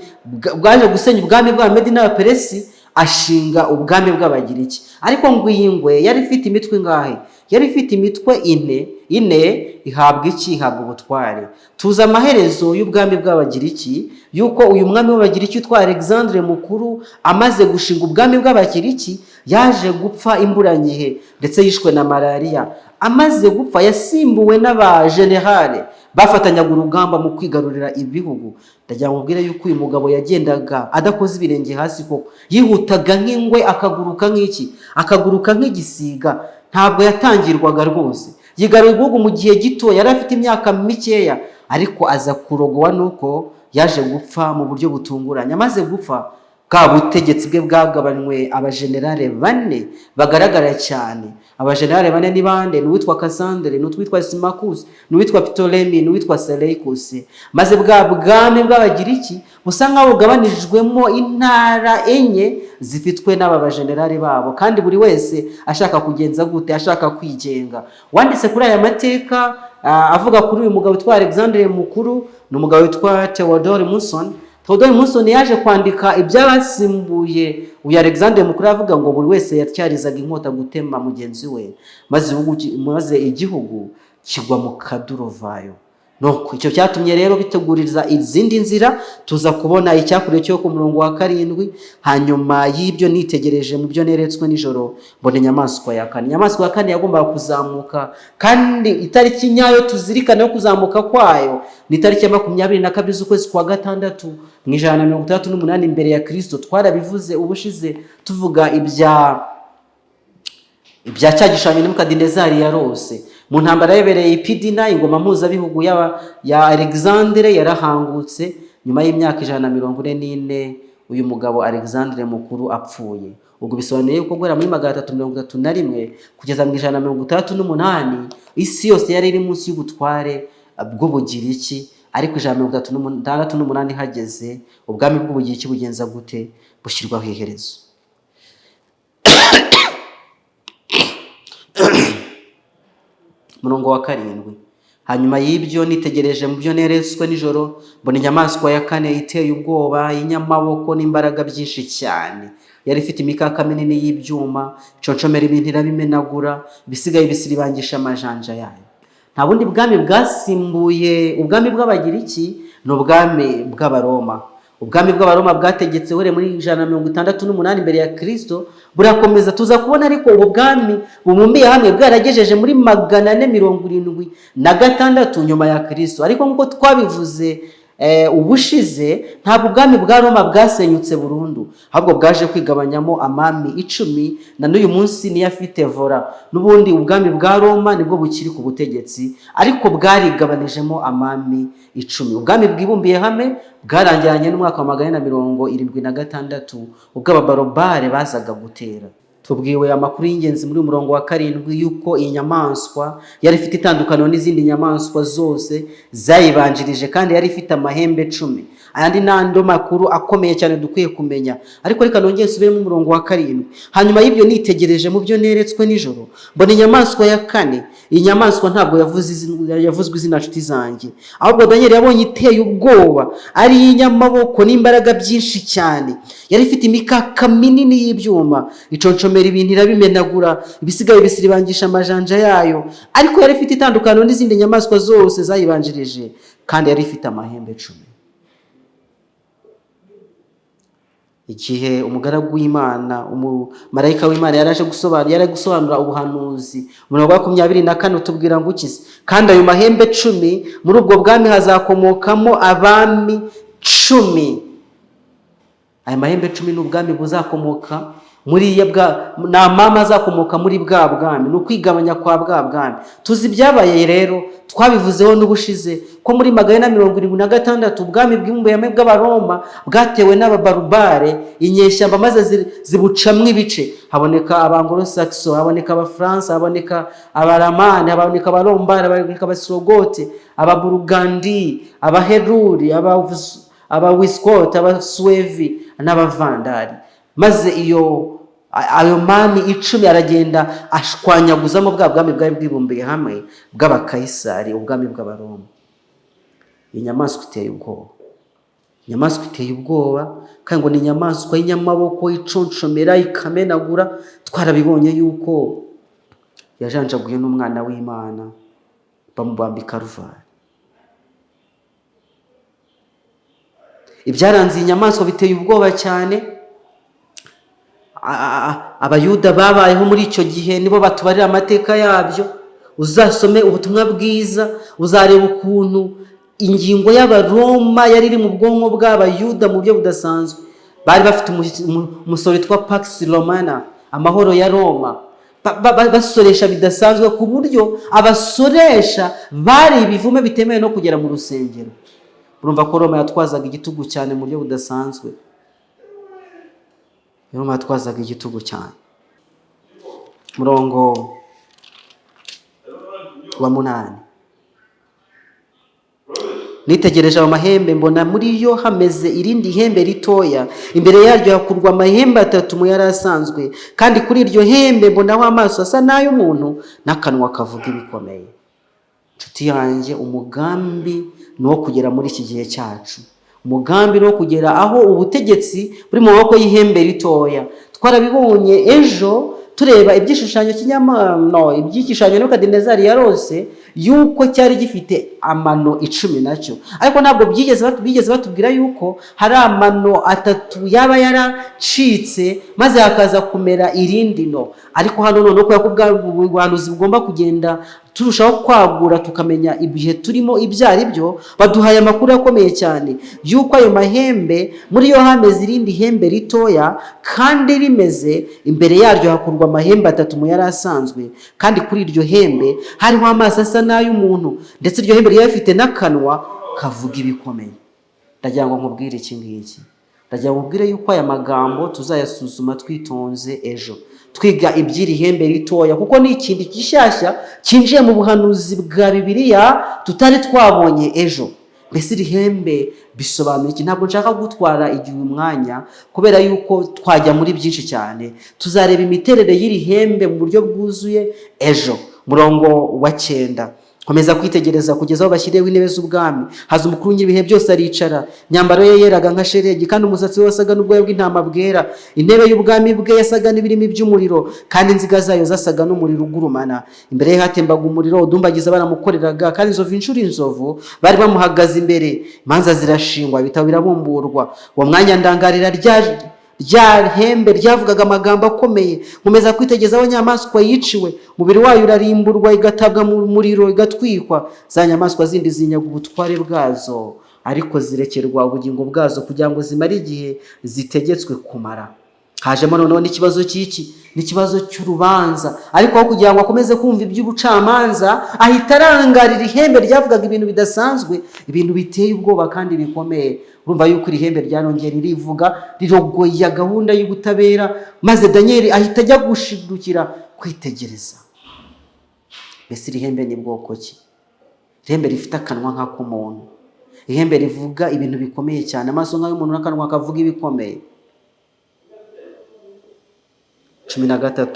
bwaje gusenya ubwami bw'Abamedi n'Abaperesi, ashinga ubwami bw'Abagiriki. Ariko ngo iyi ngwe yari ifite imitwe ingahe? Yari ifite imitwe ine. Ine, ihabwa iki? Ihabwa ubutware. Tuzi amaherezo y'ubwami bw'Abagiriki, yuko uyu mwami w'Abagiriki witwa Alexandre Mukuru, amaze gushinga ubwami bw'Abagiriki, yaje gupfa imburangihe, ndetse yishwe na malariya. Amaze gupfa, yasimbuwe n'abajenerale bafatanyaga urugamba mu kwigarurira ibihugu. Ndagira ngo mubwire yuko uyu mugabo yagendaga adakoze ibirenge hasi koko, yihutaga nk'ingwe, akaguruka nk'iki? Akaguruka nk'igisiga. Ntabwo yatangirwaga rwose. Yigaruriye igihugu mu gihe gito, yari afite imyaka mikeya, ariko aza kurogowa nuko yaje gupfa mu buryo butunguranye. Amaze gupfa, bwa butegetsi bwe bwagabanywe abajenerale bane bagaragara cyane. Abajenerale bane ni bande? Ni uwitwa Cassandre, ni uwitwa Simakusi, ni uwitwa Ptolemy, ni uwitwa Seleucus. Maze bwa bwami bw'Abagiriki busa nk'aho bugabanijwemo intara enye zifitwe n'aba bajenerali babo, kandi buri wese ashaka kugenza gute? Ashaka kwigenga. Wanditse kuri aya mateka, avuga kuri uyu mugabo witwa Alexandre Mukuru, ni umugabo witwa Theodore Mommsen. Theodore Mommsen yaje kwandika ibyabasimbuye uyu Alexandre Mukuru, avuga ngo buri wese yatyarizaga inkota gutema mugenzi we, maze igihugu kigwa mu kaduruvayo. Nuko icyo cyatumye rero biteguriza izindi nzira. Tuza kubona icyakuriye cyo ku murongo wa 7. Hanyuma y'ibyo nitegereje mu byo neretswe nijoro, mbona inyamaswa ya kane. Inyamaswa ya kane yagombaga kuzamuka, kandi itariki nyayo tuzirikane yo kuzamuka kwayo ni itariki ya 22 z'ukwezi kwa gatandatu mu 168 imbere ya Kristo. Twarabivuze ubushize tuvuga ibya cya gishushanyo Nebukadinezari yarose. Mu ntambara yabereye i Pidina, ingoma mpuzabihugu ya Alexandre yarahangutse nyuma y'imyaka 144 uyu mugabo Alexandre mukuru apfuye. Ubwo bisobanuye ko guhera muri 331 kugeza mu 168 isi yose yari iri munsi y'ubutware bw'Ubugiriki. Ariko 168 hageze, ubwami bw'Ubugiriki bugenza gute? Bushyirwaho iherezo. Murongo wa 7: Hanyuma y'ibyo nitegereje mu byo neretswe nijoro, mbona inyamaswa ya kane iteye ubwoba, y'inyamaboko n'imbaraga byinshi cyane. Yari ifite imikaka minini y'ibyuma, iconcomera ibintu irabimenagura, ibisigaye bisiribangisha amajanja yayo. Nta bundi bwami bwasimbuye ubwami bw'Abagiriki, ni ubwami bw'Abaroma. Ubwami bw'Abaroma bwategetse uhereye muri 168 imbere ya Kristo, burakomeza. Tuza kubona ariko ubu bwami bubumbiye hamwe bwaragejeje muri 476 nyuma ya Kristo. Ariko nk'uko twabivuze ubushize, ntabwo ubwami bwa Roma bwasenyutse burundu, ahubwo bwaje kwigabanyamo amami 10, na n'uyu munsi niyo afite vora. N'ubundi ubwami bwa Roma nibwo bukiri ku butegetsi, ariko bwarigabanijemo amami 10. Ubwami bwibumbiye hamwe bwarangiranye n'umwaka wa 476, ubwo ababarobare bazaga gutera. Tubwiwe amakuru y'ingenzi muri uyu murongo wa 7 y'uko iyi nyamaswa yari ifite itandukaniro n'izindi nyamaswa zose zayibanjirije, kandi yari ifite amahembe 10. Ayandi ni andi makuru akomeye cyane dukwiye kumenya, ariko reka nongere nsubiremo umurongo wa 7. Hanyuma y'ibyo nitegereje mu byo neretswe nijoro, mbona inyamaswa ya kane. Iyi nyamaswa ntabwo yavuzwe izina, nshuti zanjye, ahubwo Daniel yabonye iteye ubwoba, ari iy'inyamaboko n'imbaraga byinshi cyane. Yari ifite imikaka minini y'ibyuma, iconcomera ibintu irabimenagura, ibisigaye bisiribangisha amajanja yayo. Ariko yari ifite itandukaniro n'izindi nyamaswa zose zayibanjirije, kandi yari ifite amahembe 10. Igihe umugaragu w'Imana, umumarayika w'Imana, yaraje gusobanura, yari gusobanura ubuhanuzi, umurongo wa 24 utubwira ngo ukize: Kandi ayo mahembe 10, muri ubwo bwami hazakomokamo abami 10. Aya mahembe 10 ni ubwami buzakomoka muri ya bwa, ni amama azakomoka muri bwa bwami, ni ukwigabanya kwa bwa bwami. Tuzi ibyabaye rero, twabivuzeho n'ubushize, ko muri 476 ubwami bw'imbumbe bw'Abaroma bwatewe n'ababarubare, inyeshyamba, maze zibucamwo ibice. Haboneka Abanglo-Saxon, haboneka Abafaransa, haboneka Abaramani, haboneka Abalombari, haboneka Abasirogote, Ababurugandi, Abaheruri, Abawisikoti, Abasuwevi n'Abavandari. Maze ayo mami 10 aragenda ashwanyaguzamo bwa bwami bwari bwibumbiye hamwe bw'Abakayisari, ubwami bw'Abaroma. Iyi nyamaswa iteye ubwoba, inyamaswa iteye ubwoba, kandi ngo ni inyamaswa y'inyamaboko iconshomera ikamenagura. Twarabibonye yuko yajanjaguye n'umwana w'Imana, bamubamba i Karuvari. Ibyaranze iyi nyamaswa biteye ubwoba cyane. Abayuda babayeho muri icyo gihe nibo batubarira amateka yabyo. Uzasome ubutumwa bwiza, uzareba ukuntu ingingo y'Abaroma yari iri mu bwonko bw'Abayuda mu buryo budasanzwe. Bari bafite umusoro witwa Pax Romana, amahoro ya Roma. Basoresha bidasanzwe, ku buryo abasoresha bari ibivume bitemewe no kugera mu rusengero. Urumva ko Roma yatwazaga igitugu cyane mu buryo budasanzwe. Roma yatwazaga igitugu cyane. Murongo wa 8: Nitegereje ayo mahembe, mbona muri yo hameze irindi hembe ritoya, imbere yaryo hakurwa amahembe 3 mu yari asanzwe, kandi kuri iryo hembe mbonaho amaso asa n'ay'umuntu n'akanwa kavuga ibikomeye. Inshuti yanjye, umugambi ni uwo kugera muri iki gihe cyacu. Umugambi ni uwo kugera aho ubutegetsi buri mu maboko y'ihembe ritoya. Twarabibonye ejo tureba iby'igishushanyo cy'inyamano, iby'igishushanyo Nebukadinezari yarose, yuko cyari gifite Amano 10 nacyo, ariko ntabwo bigeze batubwira yuko hari amano 3 yaba yaracitse maze hakaza kumera irindi no. Ariko hano noneho, kubera ko ubuhanuzi bugomba kugenda turushaho kwagura, tukamenya ibihe turimo ibyo ari byo, baduhaye amakuru akomeye cyane y'uko ayo mahembe, muri yo hameze irindi hembe ritoya kandi rimeze, imbere yaryo hakurwa amahembe 3 mu yari asanzwe, kandi kuri iryo hembe hariho amaso asa n'ay'umuntu, ndetse iryo hembe ryari rifite n'akanwa kavuga ibikomeye. Ndagira ngo nkubwire iki ngiki, ndagira ngo nkubwire yuko aya magambo tuzayasuzuma twitonze ejo, twiga iby'iri hembe ritoya, kuko ni ikintu gishyashya cyinjiye mu buhanuzi bwa Bibiliya tutari twabonye ejo. Mbese iri hembe bisobanuye iki? Ntabwo nshaka gutwara igihe, umwanya, kubera yuko twajya muri byinshi cyane. Tuzareba imiterere y'iri hembe mu buryo bwuzuye ejo. Murongo wa 9: Nkomeza kwitegereza kugeza aho bashyiriyeho intebe z'ubwami, haza Umukuru w'ibihe byose aricara. Imyambaro ye yeraga nka shelegi, kandi umusatsi we wasaga n'ubwoya bw'intama bwera. Intebe y'ubwami bwe yasaga n'ibirimi by'umuriro, kandi inziga zayo zasaga n'umuriro ugurumana. Imbere ye hatembaga umuriro udumbagiza baramukoreraga, kandi inzovu inshuro inzovu bari bamuhagaze imbere. Imanza zirashingwa, ibitabo birabumburwa. Uwo mwanya ndangarira rya hembe ryavugaga amagambo akomeye. Nkomeza kwitegereza aho nyamaswa yiciwe, umubiri wayo urarimburwa, igatabwa mu muriro igatwikwa. Za nyamaswa zindi zinyaga ubutware bwazo, ariko zirekerwa ubugingo bwazo kugira ngo zimare igihe zitegetswe kumara. Hajemo noneho n'ikibazo cy'iki? N'ikibazo cy'urubanza. Ariko aho kugira ngo akomeze kumva iby'ubucamanza, ahita arangarira ihembe ryavugaga ibintu bidasanzwe, ibintu biteye ubwoba kandi bikomeye. Urumva yuko iri hembe ryarongera ririvuga, rirogoya gahunda y'ubutabera, maze Daniyeli ahita ajya gushidukira kwitegereza. Mbese iri hembe ni bwoko ki? Ihembe rifite akanwa nk'ak'umuntu, ihembe rivuga ibintu bikomeye cyane, amaso nk'ay'umuntu n'akanwa kavuga ibikomeye. 13: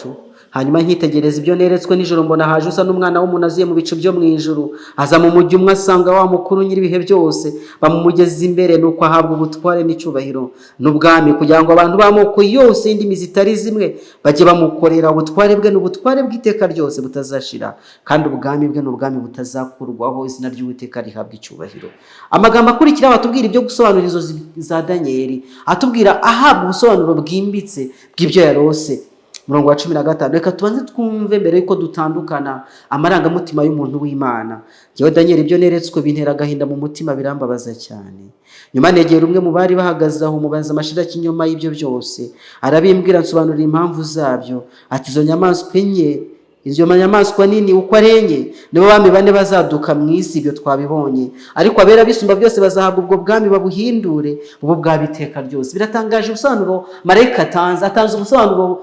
Hanyuma nkitegereza ibyo neretswe nijoro, mbona haje usa n'umwana w'umuntu aziye mu bicu byo mu ijuru. Aza mu mujyo umwe asanga wa Mukuru nyir'ibihe byose, bamumugeza imbere. Nuko ahabwa ubutware n'icyubahiro n'ubwami, kugira ngo abantu b'amoko yose y'indimi zitari zimwe bajye bamukorera. Ubutware bwe ni ubutware bw'iteka ryose butazashira, kandi ubwami bwe ni ubwami butazakurwaho. Izina ry'Uwiteka rihabwa icyubahiro. Amagambo akurikira batubwira ibyo gusobanura inzozi za Daniyeli, atubwira ahabwa ubusobanuro bwimbitse bw'ibyo yarose. Murongo wa 15, reka tubanze twumve mbere yuko dutandukana amarangamutima y'umuntu w'Imana. Njyewe Daniyeli, ibyo neretswe bintera agahinda mu mutima, birambabaza cyane. Nyuma negera umwe mu bari bahagaze aho, mubaza amashirakinyoma y'ibyo byose. Arabimbwira, nsobanurira impamvu zabyo. Ati: "Izo nyamaswa enye, izo nyamaswa nini uko ari enye, nibo bami bane bazaduka mu isi. Ibyo twabibonye. Ariko abera bisumba byose bazahabwa ubwo bwami, babuhindure bube ubwabo iteka ryose." Biratangaje ubusobanuro marayika atanze. Atanze ubusobanuro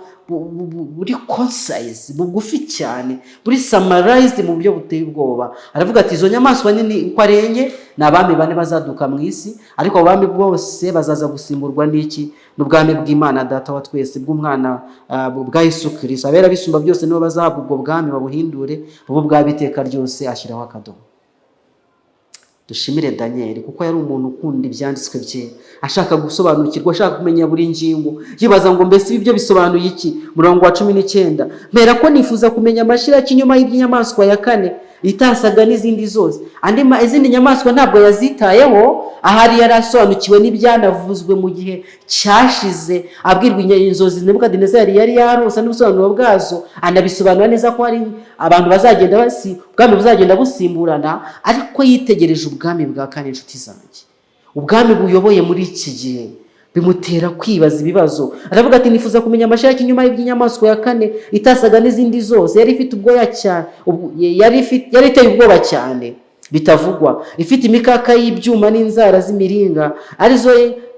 buri concise, bugufi cyane, buri summarized mu buryo buteye ubwoba. Aravuga ati: "Izo nyamaswa nini uko ari enye ni abami bane bazaduka mu isi, ariko abo bami bose bazaza gusimburwa n'iki? N'ubwami bw'Imana Data wa twese, bw'umwana bwa Yesu Kirisito. Abera bisumba byose nibo bazahabwa ubwo bwami, babuhindure bube ubwabo iteka ryose." Ashyiraho akadomo. Dushimire Daniyeli, kuko yari umuntu ukunda ibyanditswe bye, ashaka gusobanukirwa, ashaka kumenya buri ngingo, yibaza ngo: "Mbese ibi byo bisobanuye iki?" Murongo wa 19: Mbera ko nifuza kumenya amashirakinyoma y'iby'inyamaswa ya kane itasaga n'izindi zose. Andi izindi nyamaswa ntabwo yazitayeho, ahari yari asobanukiwe n'ibyanavuzwe mu gihe cyashize, abwirwa inzozi Nebukadinezari yari yarose n'ubusobanuro bwazo, anabisobanura neza ko hari abantu bazagenda basi, ubwami buzagenda busimburana. Ariko yitegereje ubwami bwa kane, inshuti zanjye, ubwami buyoboye muri iki gihe, bimutera kwibaza ibibazo. Aravuga ati: "Nifuza kumenya amashirakinyoma y'iby'inyamaswa ya kane itasaga n'izindi zose, yari ifite ubwoya cyane, yari iteye ubwoba cyane bitavugwa, ifite imikaka y'ibyuma n'inzara z'imiringa,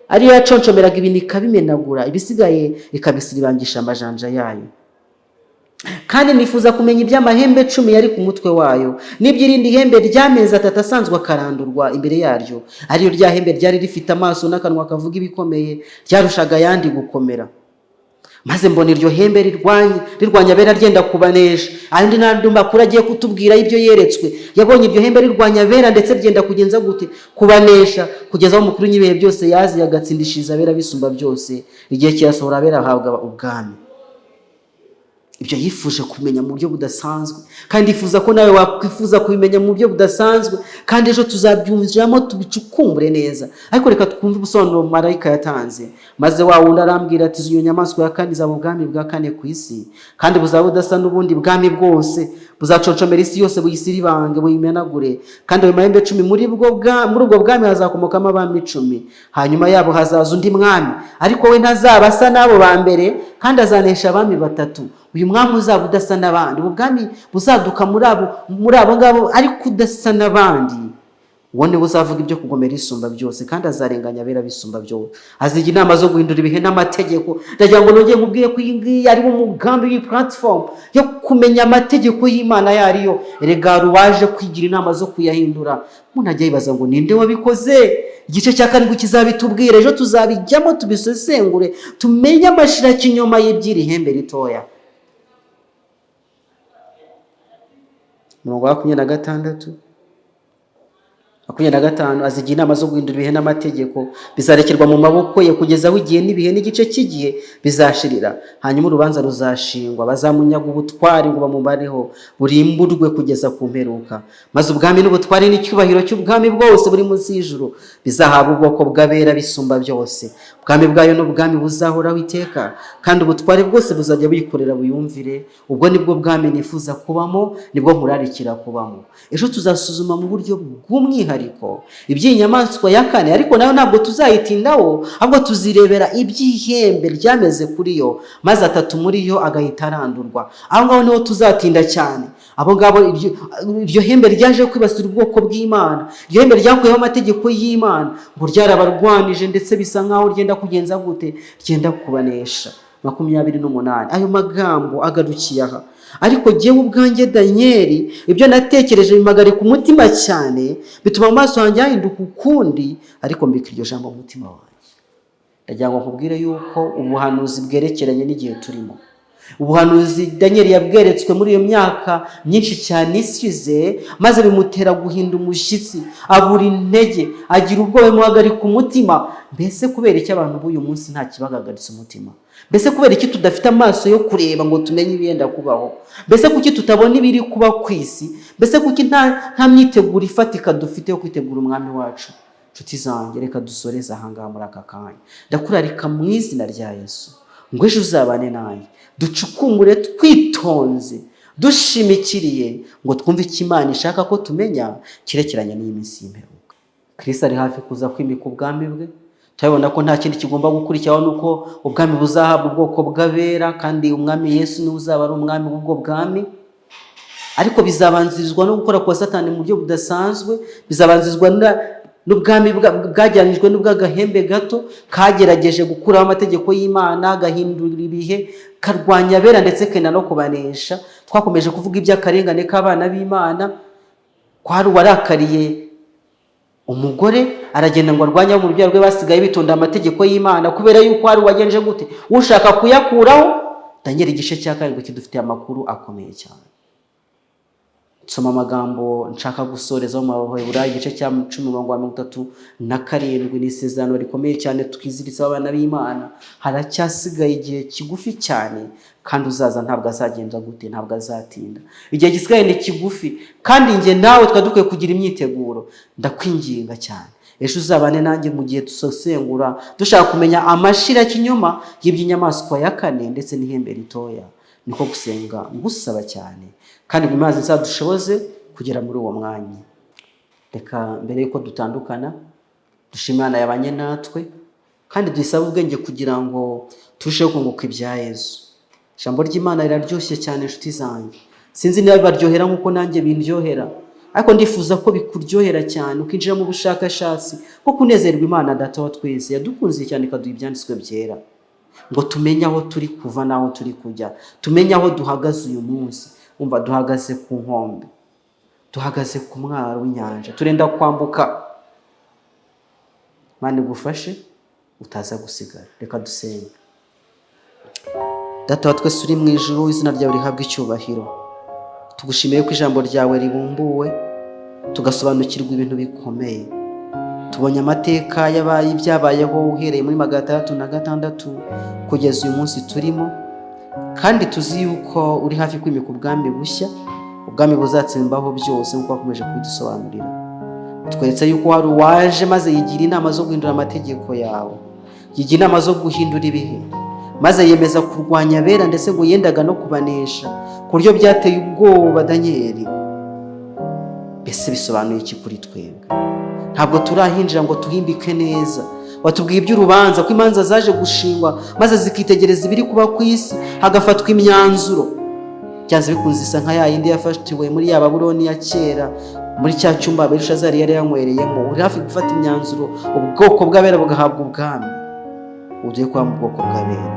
ariyo yaconshomeraga ibintu ikabimenagura, ibisigaye ikabisiribangisha amajanja yayo. Kandi nifuza kumenya iby'amahembe 10 yari ku mutwe wayo, n'iby'irindi hembe ry'amezi 3 asanzwe akarandurwa imbere yaryo, ariyo rya hembe ryari rifite amaso n'akanwa kavuga ibikomeye, ryarushaga ayandi gukomera. Maze mbona iryo hembe rirwanya abera, ryenda kubanesha." Andi n'andi makuru agiye kutubwira ibyo yeretswe. Yabonye iryo hembe rirwanya abera, ndetse ryenda kugenza gute? Kubanesha, kugeza aho Umukuru w'ibihe byose yaziye agatsindishiriza abera bisumba byose. Igihe kirasohora, abera ahabwa ubwami. Ibyo yifuje kumenya mu buryo budasanzwe, kandi yifuza ko nawe wakwifuza kubimenya mu buryo budasanzwe, kandi ejo tuzabyumviramo tubicukumbure neza. Ariko reka twumve ubusobanuro marayika yatanze. Maze wa wundi arambwira ati: "Iyo nyamaswa ya kane izaba ubwami bwa kane ku isi, kandi buzaba budasa n'ubundi bwami bwose. Buzaconcomera isi yose, buyisiribange, buyimenagure. Kandi ayo mahembe 10, muri ubwo bwami hazakomokamo abami 10. Hanyuma yabo hazaza undi mwami, ariko we ntazaba asa n'abo ba mbere, kandi azanesha abami batatu. Uyu mwami uzaba udasa n'abandi, ubu bwami buzaduka muri abo ngabo ariko udasa n'abandi, uwo niwe uzavuga ibyo kugomera Isumba byose, kandi azarenganya abera bisumba byose. Aziga inama zo guhindura ibihe n'amategeko." Ndagira ngo nongere nkubwire ko iyi ngiyi ari umugambi w'iyi platform yo kumenya amategeko y'Imana ayo ariyo. Erega hari uwaje kwigira inama zo kuyahindura. Umuntu ajya yibaza ngo: "Ninde wabikoze?" Igice cya karindwi kizabitubwira. Ejo tuzabijyamo, tubisesengure, tumenye amashirakinyoma y'iby'iri hembe ritoya. Umurongo wa 26, 25: "Azigira inama zo guhindura ibihe n'amategeko. Bizarekerwa mu maboko ye kugeza aho igihe n'ibihe n'igice cy'igihe bizashirira. Hanyuma urubanza ruzashingwa, bazamunyaga ubutwari ngo bamubareho, burimburwe kugeza ku mperuka. Maze ubwami n'ubutware n'icyubahiro cy'ubwami bwose buri munsi y'ijuru bizahabwa ubwoko bw'abera bisumba byose. Ubwami bwayo ni ubwami buzahoraho iteka, kandi ubutware bwose buzajya buyikorera buyumvire. Ubwo nibwo bwami nifuza kubamo, nibwo nkurarikira kubamo." Ejo tuzasuzuma mu buryo bw'umwihariko iby'iyi nyamaswa ya kane, ariko nayo ntabwo tuzayitindaho, ahubwo tuzirebera iby'ihembe ryameze kuri yo, maze atatu muri yo agahita arandurwa. Aho ngaho niho tuzatinda cyane. Abo ngabo, iryo hembe ryaje kwibasira ubwoko bw'Imana, iryo hembe ryakuyeho amategeko y'Imana, ngo ryarabarwanije, ndetse bisa nkaho ryenda kugenza gute? Ryenda kubanesha. 28: "Ayo magambo agarukiye aha. Ariko jyewe ubwanjye Daniyeli, ibyo natekereje bimpagarika umutima cyane, bituma mu maso hanjye hahinduka ukundi, ariko mbika iryo jambo mu mutima wanjye." Ndagira ngo nkubwire yuko ubuhanuzi bwerekeranye n'igihe turimo, ubuhanuzi Daniyeli yabweretswe muri iyo myaka myinshi cyane ishize, maze bimutera guhinda umushyitsi, abura intege, agira ubwoba, bimuhagarika umutima. Mbese kubera iki abantu b'uyu munsi nta kibahagaritse umutima? Mbese kubera iki tudafite amaso yo kureba ngo tumenye ibiyenda kubaho? Mbese kuki tutabona ibiri kuba ku isi? Mbese kuki nta myiteguro ifatika dufite yo kwitegura Umwami wacu? Nshuti zanjye, reka dusoreze ahangaha muri aka kanya. Ndakurarika mu izina rya Yesu ngo ejo uzabane nanjye, ducukumbure twitonze, dushimikiriye, ngo twumve icyo Imana ishaka ko tumenya cyerekeranye n'iyi minsi y'imperuka. Kristo ari hafi kuza kwimika ubwami bwe. Turabibona ko nta kindi kigomba gukurikiraho, ni uko ubwami buzahabwa ubwoko bw'abera, kandi Umwami Yesu niwe uzaba ari umwami w'ubwo bwami. Ariko bizabanzirizwa no gukora kwa Satani mu buryo budasanzwe, bizabanzirizwa n'ubwami bwajyanijwe n'ubw'agahembe gato kagerageje gukuraho amategeko y'Imana, gahindura ibihe, karwanya abera, ndetse kenda no kubanesha. Twakomeje kuvuga iby'akarengane k'abana b'Imana, ko hari uwarakariye umugore, aragenda ngo arwanye abo mu rubyaro rwe basigaye bitonda amategeko y'Imana, kubera yuko hari uwagenje gute? Ushaka kuyakuraho. Daniel igice cya karindwi kidufitiye amakuru akomeye cyane. Nsoma amagambo nshaka gusoreza mu Baheburayo igice cya 10, umurongo wa 37. Ni isezerano rikomeye cyane twiziritse abana b'Imana. Haracyasigaye igihe kigufi cyane, kandi uzaza ntabwo azagenda gute? Ntabwo azatinda. Igihe gisigaye ni kigufi, kandi njye nawe twari dukwiye kugira imyiteguro. Ndakwinginga cyane, ejo uzabane nanjye mu gihe dusesengura, dushaka kumenya amashirakinyoma y'iby'inyamaswa ya kane ndetse n'ihembe ritoya. Niko gusenga ngusaba cyane, kandi ngo Imana izadushoboze kugera muri uwo mwanya. Reka mbere y'uko dutandukana dushime Imana yabanye natwe, kandi dusabe ubwenge kugira ngo turusheho kunguka ibya Yesu. Ijambo ry'Imana riraryoshye cyane, inshuti zanjye. Sinzi niba bibaryohera nk'uko nanjye bindyohera, ariko ndifuza ko bikuryohera cyane, ukinjira mu bushakashatsi bwo kunezerwa Imana Data wa twese yadukunze cyane, ikaduha ibyanditswe byera ngo tumenye aho turi kuva n'aho turi kujya, tumenye aho duhagaze uyu munsi. Umva, duhagaze ku nkombe, duhagaze ku mwaro w'inyanja, turenda kwambuka. Imana igufashe utaza gusigara. Reka dusenge. Data wa twese uri mu ijuru, izina ryawe rihabwa icyubahiro. Tugushimiye ko ijambo ryawe ribumbuwe, tugasobanukirwa ibintu bikomeye. Tubonye amateka yabaye, ibyabayeho uhereye muri 606 kugeza uyu munsi turimo. Kandi tuzi yuko uri hafi kwimika ubwami bushya, ubwami buzatsembaho byose nk'uko wakomeje kubidusobanurira. Tweretse yuko hari uwaje maze yigira inama zo guhindura amategeko yawe, yigira inama zo guhindura ibihe, maze yemeza kurwanya abera, ndetse ngo yendaga no kubanesha ku buryo byateye ubwoba Daniyeli. Mbese bisobanuye iki kuri twebwe? Ntabwo turahinjira ngo tuhimbike neza. Watubwiye iby'urubanza, ko imanza zaje gushingwa maze zikitegereza ibiri kuba ku isi, hagafatwa imyanzuro. Byanze bikunze isa nka ya yindi yafatiwe muri ya Babuloni ya kera, muri cya cyumba Belushazari yari yanywereyemo. Uri hafi gufata imyanzuro, ubwoko bw'abera bugahabwa ubwami. Uduhe kuba mu bwoko bw'abera,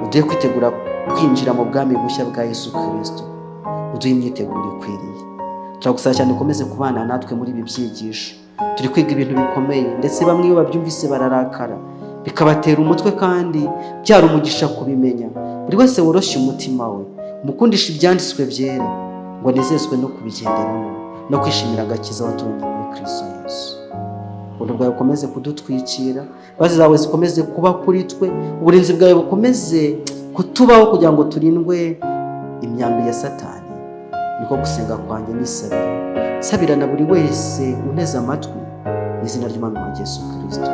uduhe kwitegura kwinjira mu bwami bushya bwa Yesu Kirisito, uduhe imyiteguro ikwiriye. Turagusaba cyane, ukomeze kubana natwe muri ibi byigisho. Turi kwiga ibintu bikomeye, ndetse bamwe iyo babyumvise bararakara, bikabatera umutwe, kandi byari umugisha kubimenya. Buri wese woroshye umutima we, mukundisha ibyanditswe byera, ngo anezezwe no kubigenderamo no kwishimira agakiza watubonye muri Kristo Yesu. Ubuntu bwawe bukomeze kudutwikira, imbabazi zawe zikomeze kuba kuri twe, uburinzi bwawe bukomeze kutubaho kugira ngo turindwe imyambi ya Satani. Niko gusenga kwanjye nisabira, nsabira na buri wese unteze amatwi, mu izina ry'Umwami wa Yesu Kirisito.